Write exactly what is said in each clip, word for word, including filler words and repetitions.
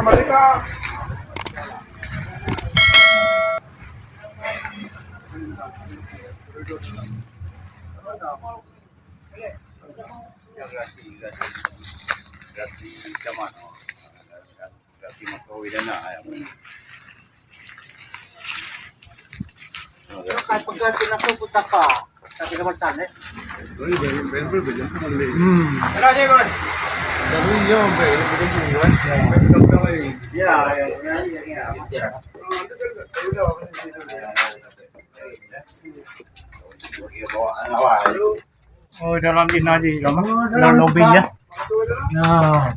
Kan pegang tu langsung pun tapa. Tak kena macam, eh. Hmm. Ya, ya, ya, ya, ya. Oh, dalam ina je, dalam, dalam lobby ya. Nah.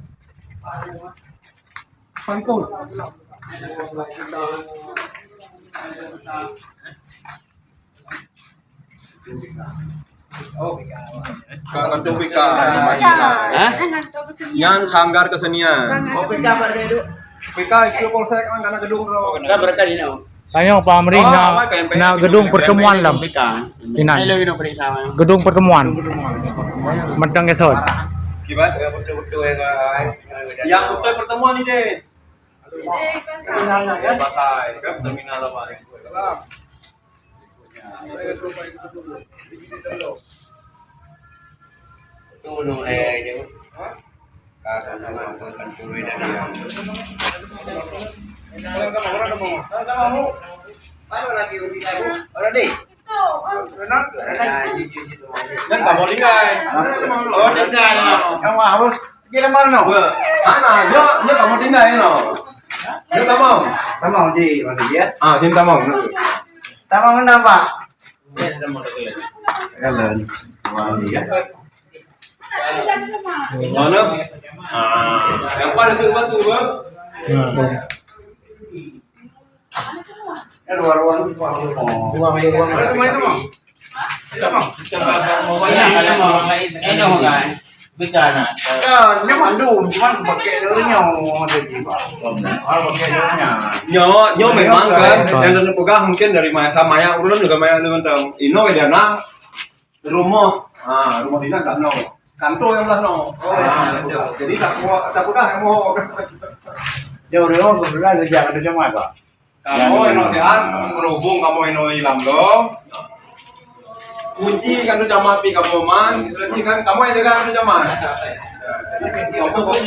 Kantor P K. Hah? Nyan sanggar kesenian. Oh, P K apa dia, Dok? P K itu polsek kan, karena gedung tu. Kan berkat ini, oh. Tanyoe Pak Amri na, na gedung pertemuan lam. Inan. Gedung pertemuan. Mantong Gesot. Kiban? Yang betul pertemuan ni deh. Pasai, kan terminal apa? Nyan kamoe tinggai. Oh, tinggai. Kamu apa? Dia lamar no. Hana, nyoe, nyoe kamoe tinggai no. Nyoe kamoe. Tamong di mana dia? Ah, sini tamong. Tamong kenapa? Jalan. Mana? Ah, yang pada tu batu, bang. Ya, luar-luar ni, luar-luar. Buang air, buang air. Ada main tu, bang? Ada, bang? Eno, kan? Bukan. Ya, dia mandum, cuman pakai dia nyawa tadi, bang. Ah, pakai dia nyawa. Nyoe, nyoe memang kan, yang kena pegang mungkin dari masa maya ulun juga maya ulun tahu. Ino dia nak. Rumoh, ha, rumoh dinas dah no. Kantor yang belah no. Oh, ya. Ha, jadi tak kuat, tak pegang yang mohon. Dia orang kebetulan kerja ada jemaah, Pak. Kamoe inoe siat, berhubung kamoe inoe ilang dong. Kunci kantor jamaah pi kamoe man, berarti kan kamoe yang jaga kantor jamaah. Jadi, kamoe